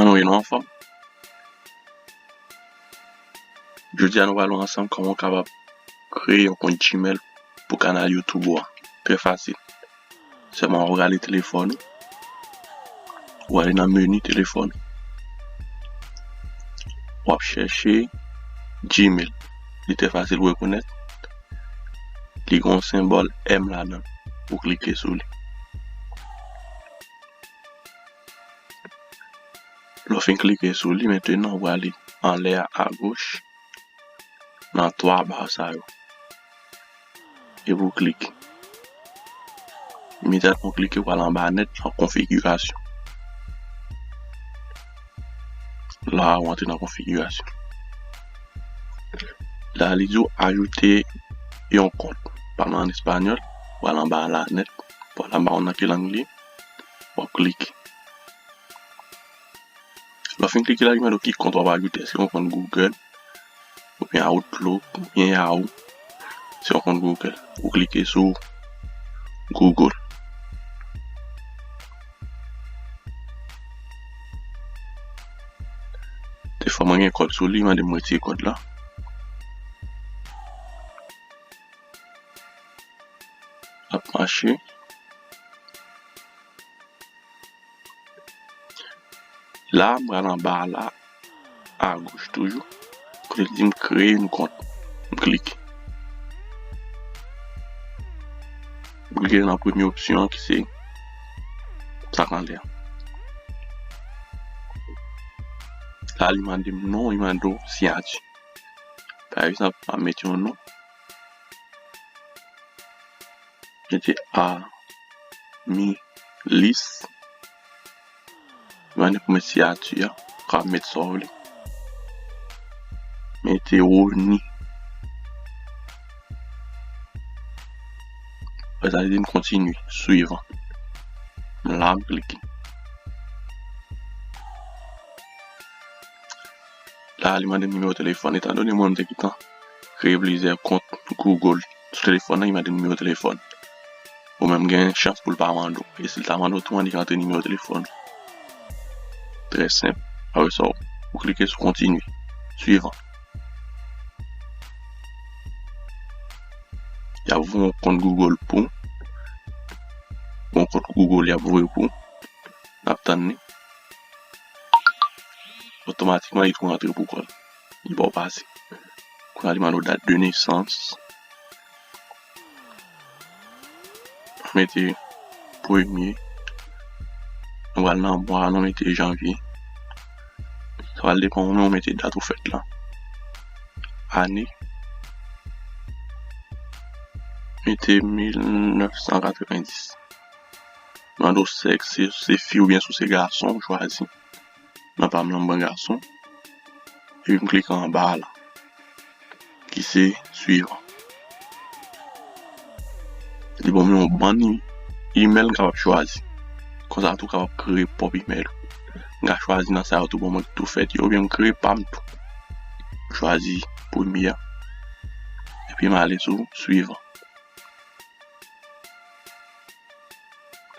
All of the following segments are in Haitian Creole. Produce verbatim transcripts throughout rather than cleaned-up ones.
Ann wi, nou anfòm. Jodi a, nou pral wè ansanm kòman w kapab kreye yon kont Gmail pou kanal YouTube ou a. Trè fasil. Sèlman w ap rale telefòn ou, w ale nan meni telefòn ou, w ap chèche Gmail. Li trè fasil pou rekonèt. Li gen yon senbòl M ladan l. Ou klike sou li. Lè w fin klike sou li, mentenan w prale anlè a, agoch, nan twa ba sa yo. Epi w klike. Imedyatman w klike, w prale anba nèt nan konfigirasyon. La a, w antre nan konfigirasyon. La a, li di w ajoute yon kont. Pale an espanyòl, w prale anba la nèt, w prale anba nan ki lang li ye, w ap klike. Lè w fin klike la, li mande w ki kont w ap ajoute. Èske yon kont Google, oubyen Outlook, oubyen Yahoo? Se yon kont Google. Ou klike sou Google. Defwa mwen gen kòd sou li, mande m retire kòd la. L ap mache. La, m pral anba la, agoch toujou. Kote l di m kreye yon kont. M klike. M klike nan premye opsyon an ki se sa k anlè a. La, li mande m non, li mande w siyati. Pa egzanp, m ap mete yon non. Mete Amilis. Mande pou mete siyati a. Ou ka mete sa w vle. Mete Rony. Apre sa, li di n kontinye. Swivan. La, m klike. La, li mande m nimewo telefòn. Etandone mwen, m te gentan kreye plizyè kont Google sou telefòn nan, li mande m nimewo telefòn. Ou menm gen chans pou l pa mande w. E si l ta mande w tou, annik antre nimewo telefòn ou. Trè senp. Apre sa, ou klike sou kontinye. Swivan. Y ap voye yon kont Google pou w. Yon kont Google y ap voye pou w. N ap tann li. Otomatikman, li tou rantre pou kò l. Li ba w pase. Kounye a, li mande w dat de nesans. Mete premye. Nou pral nan mwa, nou mete janvye. Sa pral depann ou menm, ou mete dat ou fèt la. Ane. Mete mil nèf san katrevenndis. Mande w sèks, si se fi oubyen si w se gason, ou chwazi. Nan pa m lan, m pran gason. Epi m klike anba a la. Ki se swivan. Li ban m yon bann imèl m kapab chwazi. Konsa tou, w kapab kreye pwòp imèl ou. M ka chwazi nan sa yo tou, ban mwen tou fèt yo, oubyen m kreye pa m tou. M chwazi premye a. Epi m ale sou swivan.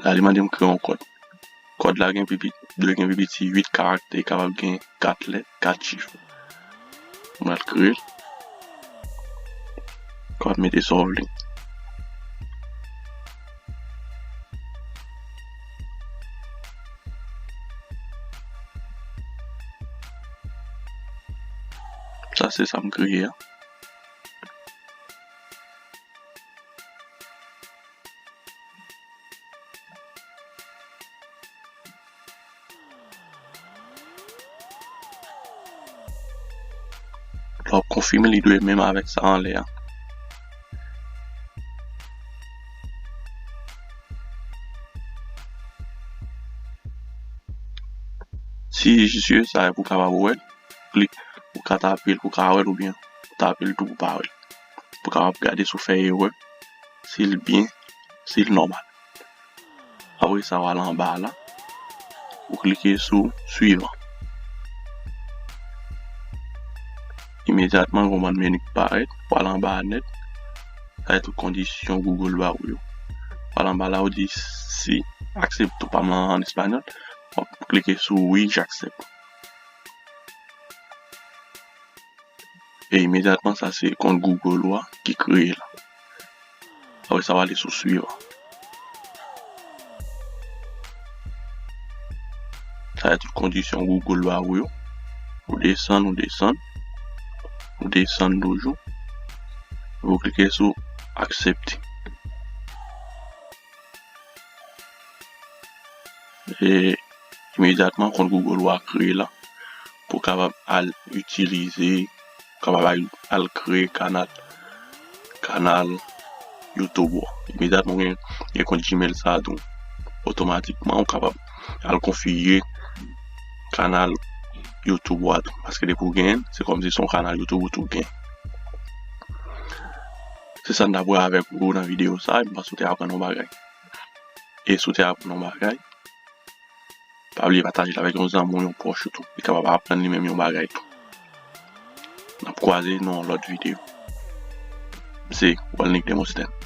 La, li mande m kreye yon kòd. Kòd la gen pi piti, dwe gen pi piti uit karaktè, kapab gen kat lèt, kat chif. Mwen al kreye l. Kapab mete sa w vle. Sa se sa m kreye a. Lè w konfime, li dwe menm avèk sa anlè a. Si jis sa pou w kapab wè l, klik, ou ka tape l pou w ka wè l oubyen tape l tou pou w pa wè l. Pou w kapab gade si w fè erè, si l byen, si l nòmal. Apre sa, w al anba la, ou klike sou swivan. Imedyatman, yon bann meni k parèt, w al anba a nèt, sa se tout kondisyon Google ba ou yo. W al anba la, ou di si aksepte, pa m lan an espanyòl, w ap klike sou wi, j'accepte. E imedyatman, sa se kont Google ou a ki kreye la. Apre sa, w ale sou swivan. Sa se tout kondisyon Google ba ou yo. Ou desann, ou desann. Ou desann toujou. Ou klike sou aksepte. E imedyatman, kont Google ou a kreye la pou w kapab al itilize, ou kapab al, al kreye kanal, kanal YouTube ou. Imedyatman, gen, gen kont Gmail sa a tou. Otomatikman, ou kapab al konfigire kanal YouTube ou a tou. Paske depi w genyen l, se kòmsi se yon kanal YouTube ou tou gen. Se sa n t ap wè avèk ou nan videyo sa a, m panse w te aprann yon bagay. E si w te aprann yon bagay, pa bliye pataje l avèk yon zanmi w, yon pwòch ou tou. Li kapab aprann li menm yon bagay tou. N ap kwaze nan yon lòt videyo. M se Walnick Demosthène.